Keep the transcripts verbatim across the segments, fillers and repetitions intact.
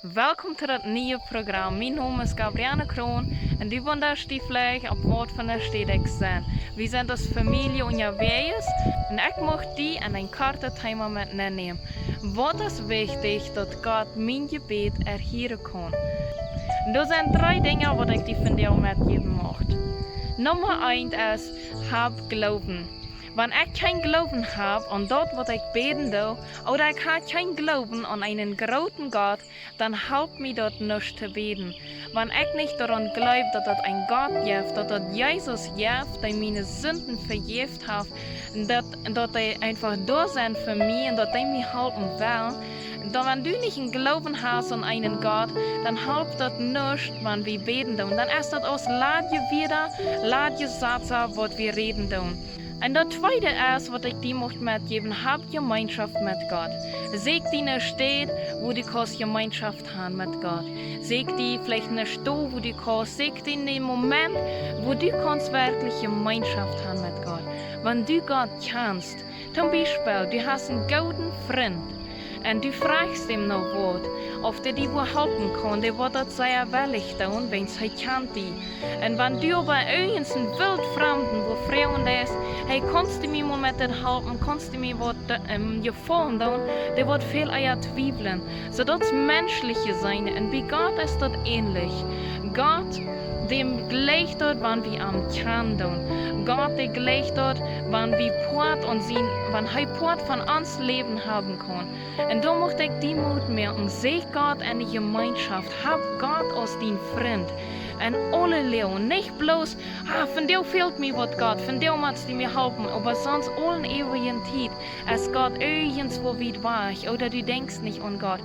Welkom to daut niee Program. Mien Nomen es Gabrielle Kroon un du wundasch die veleicht, opp waut fa eene Städ ekj sie. Wie sent aus Famielje unjawäajes un ekj mucht die en een kortet Thema met nennämen. Waut es wichtich, daut Gott mien Jebäd erhieren kaun? Doa sent dree Dinja, waut ekj die vondoag metjäwen mucht. Numma eent es, hab Gloowen. Wan ekj kjeen Gloowen hab aun daut, waut ekj bäden doo, ooda ekj hab kjeen Gloowen aun eenen grooten Gott, dan halpt mie daut nuscht to bäden. Wan ekj nich doaraun jleew, daut daut een Gott jeft, daut daut Jesus jeft, dee miene Sinden vejäft haft, un daut, daut dee eefach doa sent fa mie un daut dee mie halpen well, dan, wan du nich een Gloowen hast aun eenen Gott, dan halpt daut nuscht, wan wie bäden doonen. Dan es daut aus ladje Wieed, ladje Sätz, waut wie räden doonen. Un daut tweede es, waut ekj die mucht metjäwen, hab Jemeenschoft met Gott. Sieekj die eene Städ, wua du kaust Jemeenschoft han met Gott. Sieekj die veleicht eene Stow, wua du kaust, sieekj die een Moment, wua du kaust werkjlich Jemeenschoft han met Gott. Wan du Gott kjanst, toom Biespel, du hast eenen gooden Frint un du frajchst am no waut, auf dee die woat halpen kaun, dee woat daut sea wellich doonen, wiels hee kjant die. Un wan du oba irjent een Wildfremden, wua Fremda es, hey, kaust du mie mol met dit halpen, kaust du mie waut, ähm, Jefaulen doonen, dee woat väl ea twiewlen. Soo daut es menschlich jeseenen. Un bie Gott es daut änlich. Gott, däm jleicht daut, wan wie am kjanen doonen. Gott, dee jleicht daut, wan wie Poat aun sien, wan hee Poat von ons Läwen haben kaun. Un doa mucht ekj die Moot moaken, sieekj Gott enne Jemeenschoft, hab Gott aus dien Frint. En aule Loag, nich bloos, ah, vondoag fält mie waut, Gott, vondoag motst du mie halpen, oba sest aule eewje Tiet es Gott irjentwua wiet wajch, ooda du denkjst nich aun Gott.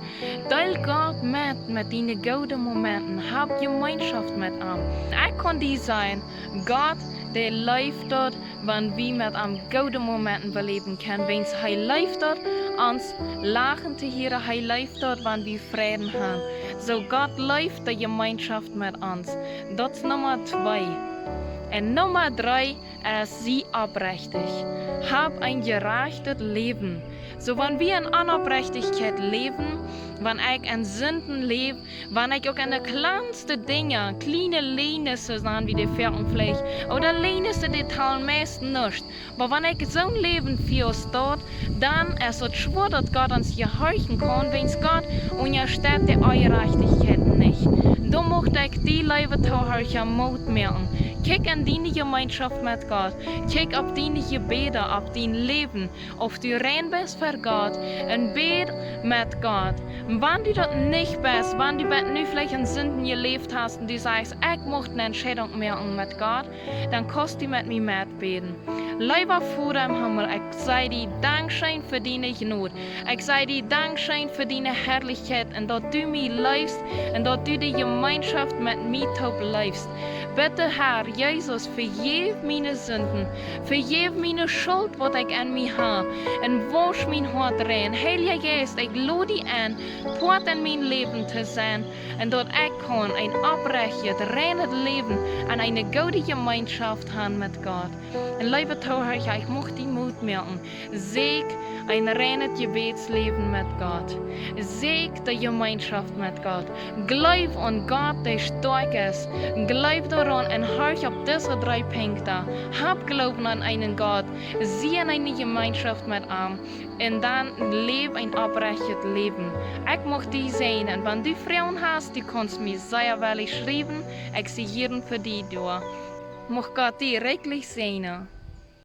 Deel Gott met, met diene goode Momenten, hab Jemeenschoft met am. Ekj kaun die sajen, Gott, dee leeft daut, wan wie met am goode Momenten beläwen kjennen, wiels hee leeft daut, ons lachen to hieren, hee leeft daut, wan wie Freiden han. Soo Gott leeft de Jemeenschoft met ons. Daut es Numma twee. Un Numma dree es, sie oprechtich. Hab een jerajchtet Läwen. Soo wan wie en Onoprechtichkjeit läwen, wan ekj en Sinden läw, wan ekj uk en de kjlanste Dinja, kjliene Läajes, soo sajen wie dee Vöagen veleicht, ooda Läajes, dee talen meist nuscht. Oba wan ekj soon Läwen fia staut, dan es daut schwoa, daut Gott ons jehorchen kaun, wiels Gott unjastett de Onjerajchtichkjeit nich. Doa mucht ekj die, leewe Toohiera, Moot moaken. Kjikj en diene Jemeenschoft met Gott. Kjikj opp diene Jebäda, opp dien Läwen, auf du rein best fa Gott un bäd met Gott. Wan du daut nich best, wan du bat nu veleicht en Sinden jeläft hast un du sajchst, ekj mucht eene Entscheidunk moaken met Gott, dan kaust du met mie metbäden. Leewa Voda em Himmel, ekj saj die Dankscheen fa diene Jnod. Ekj saj die Dankscheen fa diene Harlichkjeit un daut du mie leefst un daut du de Jemeenschoft met mie toop leefst. Bitte, Herr Jesus, vejeff miene Sinden, vejeff miene Schult, waut ekj aun mie hab, un wausch mien Hoat rein. Heilja Jeist, ekj lod die en, Poat en mien Läwen to sennen, un daut ekj kaun een oprechtet, reinet Läwen un eene goode Jemeenschoft han met Gott. Un leewe Toohiera, ekj mucht die Moot moaken. Sieekj een reinet Jebädsläwen met Gott. Sieekj de Jemeenschoft met Gott. Jleew aun Gott, dee stoakj es. Jleew doaraun un horch opp dise dree Punkten. Hab Gloowen aun eenen Gott. Sie en eene Jemeenschoft met am. Un dan läw een oprechtet Läwen. Ekj mucht die säajnen. Un wan du Froagen hast, du kaust mie sea wellich schriewen. Ekj sie hia fa die doa. Mucht Gott die rikjlich säajnen.